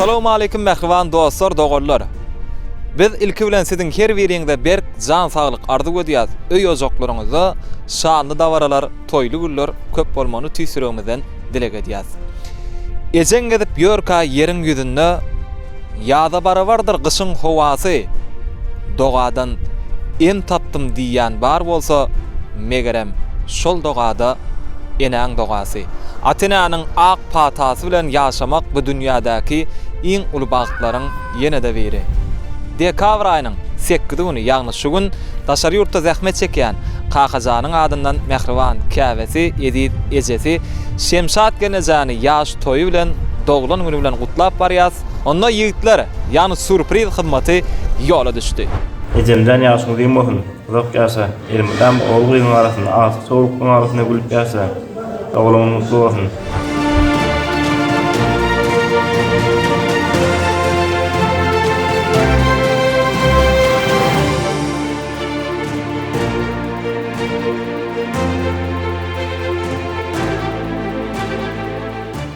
Assalamualeykum mähriban dostlar, doganlar. Biz ilki bilen siziň her biriňize berk jan saglyk arzuw edýäs. Öý ojaklaryňyzda şanly dabaralar, toýly günler köp bolmagyny tüýs ýüregimizden dileg edýäs. Ejeň gezip ýörkä ýeriň ýüzünde Ýaza barabardyr gyşyň howasy. Dogadan em tapdym diýýän bar bolsa, megerem, şol dogada enäň dogasy. Ata-enäniň ak patasy bilen ýaşamak bu dünýädäki iň uly bagtlaryň ýene-de biri. Dekabr aýynyň sekizi güni, ýagny şu gün daşary ýurtda zähmet çekýän Kakajanyň adyndan mähriban käbesi, eziz ejesi Şemşat gelnejäni ýaş toýy bilen, doglan güni bilen gutlap barýas. Onda ýigitler, ýagny sýurpriz hyzmaty ýola düşdi. Ejemjan ýaşyň uzyn bolsun, uzak ýaşa, elmydama ogul-gyzyň arasynda, agtyk-çowluklaryň arasynda gülüp ýaşa. Doglan günüň gutly bolsun.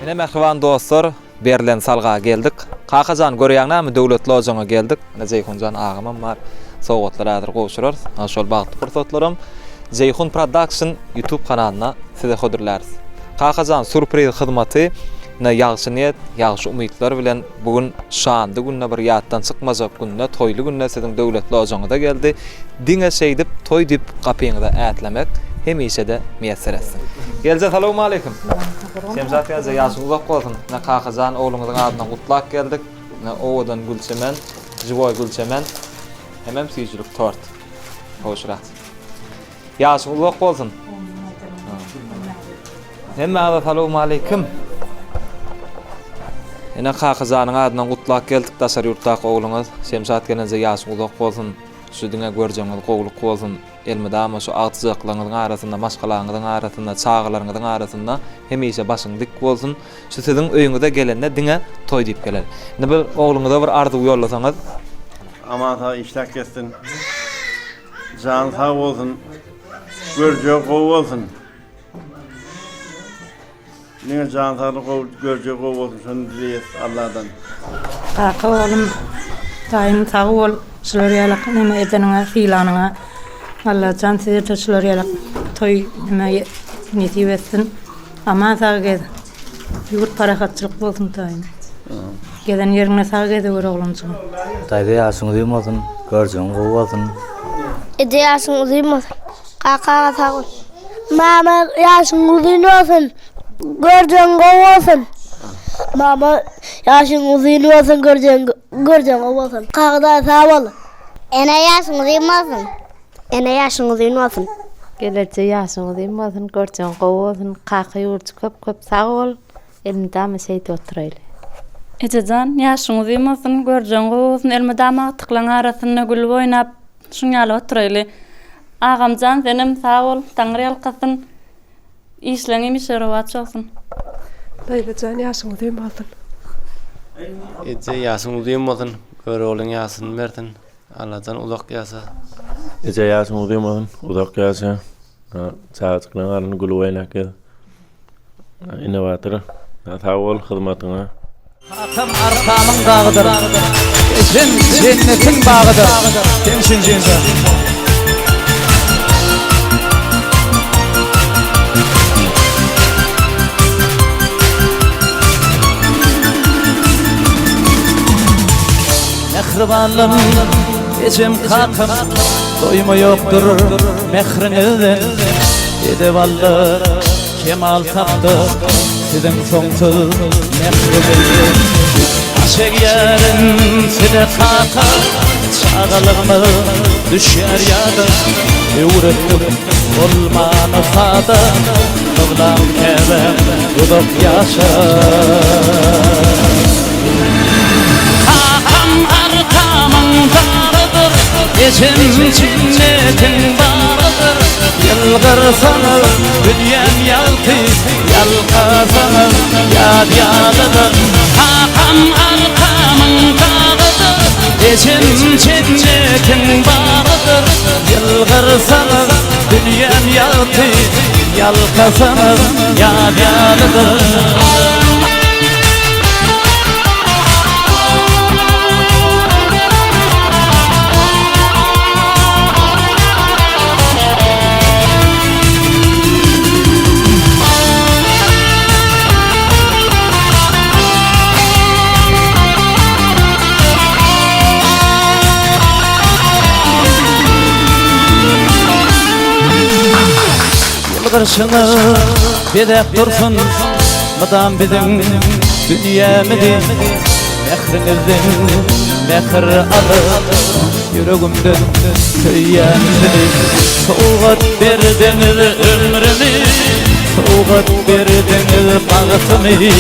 Ine mähriban dostlar, berlen salga geldik. Kakajan görýäň näme Döwletli ojaňa geldik. Ine Jeýhunjan agamam bar. Sowgatlary häzir gowşurarys. Ana şol bagtly pursatlaram Jeýhun Production YouTube kanalynda size hödürläris. Kakajan sýurpriz hyzmaty ine ýagşy niýet, ýagşy umytlar bilen bu gün şanly günde bir ýatdan çykmajak günde, toýly günde siziň döwletli ojaňyza geldi. Diňe şeýdip toý diýip gapyňyza ätlemek hemişe-de miýesser etsin. Gelje salowmaleýkim. Şemşat gelje ýaşyň uzak bolsun. Ine Kakajan ogluňyzyň adyndan gutlap geldik. Ine owadan gülçemen, žiwoý gülçemen hemem süýjülik tort. Gowşurat. Ýaşyň uzak bolsun. Hemmäňize salowmaleýkim. Ine Kakajanyň adyndan gutlap geldik daşary ýurtdaky ogluňyz Şemşat gelneje ýaşyň uzak bolsun. Şu diňe görjegiňiz gowluk bolsun. Elmydama şu agtyjaklaryňyzyň arasynda, maşgalaňyzyň arasynda, çagalaryňyzyň arasynda hemişe başyň dik bolsun. Şu siziň öýüňize gelende diňe toý diýip geler. Indi bir ogluňyza bir arzuw ýollasaňyz. Aman sag işläp gezsin. Jany sag bolsun. Görjegi gowy bolsun. Diňe jan saglyk gowy görjegi gowy bolsun şony dileýäs Alladan. Kaka oglum daýym sag bol şular ýalak neme edeniňe sylanyňa Allajan sizede şular ýalak toý neme nesip etsin aman sag gez ýurt parahatçylyk bolsun daýym gezen ýeriňde sag gezewer oglanjygym. Daýza ýaşyň uzyn bolsun, görjegiň gowy bolsun. Eje ýaşyň uzyn bolsun. Kaka aga sag bol. Mama ýaşyň uzyn bolsun. Görjegiň gowy bolsun. Mama ýaşyň uzyn bolsun, görjegiň görjegiň gowy bolsun. Kaka daýy sag bol. Ene ýaşyň uzyn bolsun. Ene ýaşyň uzyn bolsun. Gelneje ýaşyň uzyn bolsun, görjegiň gowy bolsun. Kaka ýurjy köp köp sag bol. Elmydama şeýdip oturaýly. Ejejan, ýaşyň uzyn bolsun, görjegiň gowy bolsun, elmydama agtyklaň arasynda gülüp oýnap, şuň ýaly oturaýly. Agamjan senem sag bol, Taňry ýalkasyn, işleň hemişe rowaç bolsun. Daýzajan ýaşyň uzyn bolsun. Eje ýaşyň uzyn bolsun, Göroglyň ýaşyny bersin, Allajan uzak ýaşa. Eje ýaşyň uzyn bolsun, uzak ýaşa. Çagajyklaryň arasynda gülüp oýnap gez. Ine Batyr, sag bol hyzmatyňa. Kakam arkamyň dagydyr, Ejem jennetiň bagydyr. Seň üçin Jenjan. Mähribanym, ejem kakam, Doýma ýokdur mähriňizden, Edep aldyk. Kemal tapdy siziň soňsuz mähriňizden. Baş egýärin size kaka, Çagalygymyz düşýär ýada. Öwretdiň bolmany sada, Kyblam Käbäm uzak ýaşa. Kakam arkamyň dagydyr, Ejem jennetiň bagydyr. Ýylgyrsaňyz dünýäm ýagty, Ýalkasaňyz ýaz ýalydyr. Kakam arkamyň dagydyr, Ejem jennetiň bagydyr. Ýylgyrsaňyz dünýäm ýagty, Ýalkasaňyz ýaz ýalydyr. Ýylgyrşyňyz bezäp dursun mydam biziň dünýämizi. Mähriňizden mähir alyp, ýüregimden söýýän sizi. Sowgat berdiňiz ömrümi, sowgat berdiňiz bagtymy.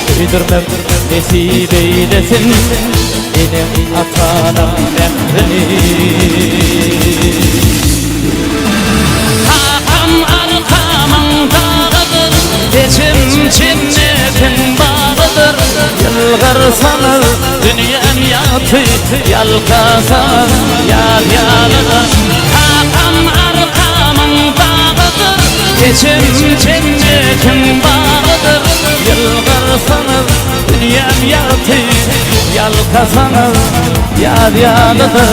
Söýdürmek nesip eýlesin eneň-atanyň mährini. Kakam arkamyň dagydyr, Ejem jennetiň bagydyr. Ýylgyrsaňyz dünýäm ýagty, Ýalkasaňyz ýaz ýalydyr. Kakam arkamyň dagydyr, Ejem jennetiň bagydyr. Ýylgyrsaňyz dünýäm ýagty, Ýalkasaňyz ýaz ýalydyr.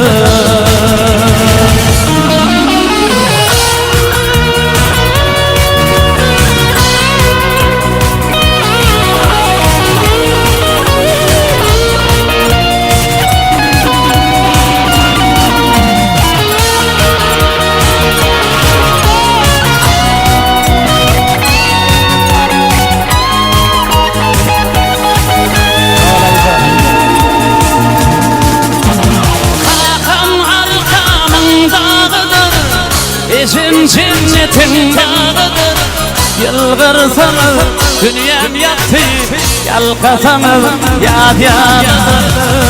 Kakam arkamyň dagydyr, Ejem jennetiň bagydyr. Ýylgyrsaňyz dünýäm ýagty, Ýalkasaňyz ýaz ýalydyr.